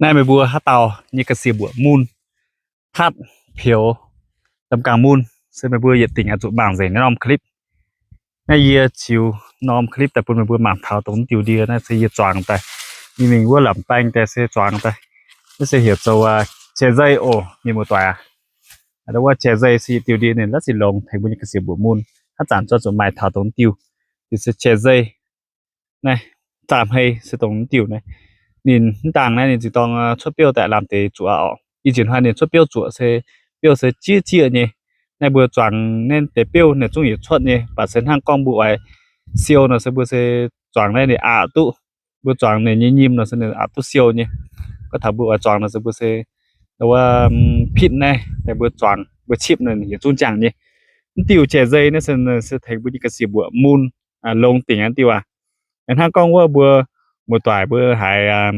Naaiv meih mbuo haaix dauh nyei ga'sie mbuoqc mun, hatv, peux, da'mgaangh mun, se meih mbuo yietc dingc oix zuqc mangc nzengc naaiv norm clip. Naaiv yie ziux norm clip daaih bun meih mbuo mangc taux dongh diuh ndie naaiv se yie zuangx daaih. Yie mingh wuov lamh baeng daaih se zuangx daaih. Naaiv se heuc zoux jai nzei oc, mienh muoz-doic aac. Wuov jai nzei se yietc diuh ndie ninh la'sic longx tengx mbuo nyei ga'sie mbuoqc mun. Haaix zanc zuqc maaih taux dongh diuh, diuh se jai nzei. Naaiv zaah hmei se dongh diuh naaiv. Ninh mv dangh naaiv ninh ziouc dorng cuotv biouv daaih lamh deix zuoqc oc. Ih jiex hnoi ninh cuotv biouv zuoqc se, biouv se jieqv jieqv nyei. Naaiv mbuo zuangx naaiv deix biouv ninh zungv yietc cuotv nyei, baac se hnangv gorngv mbuo oix siou nor se mbuo se zuangx naaiv ninh aqc duqv. Mbuo zuangx ninh nyei nyim nor se ninh aqc duqv siou nyei. Gorngv taux mbuo oix zuangx nor se mbuo se wuov pitv naaiv, mbuo zuangx mbuo cipv nor yietc zungv jangx nyei. Mv diuh jai nzei naaiv se tengx mbuo nyei ga'sie mbuoqc mun longx dingc aqv diuh aac. Hnangv gorngv wuov mbuo muoz-doic mbuo haiz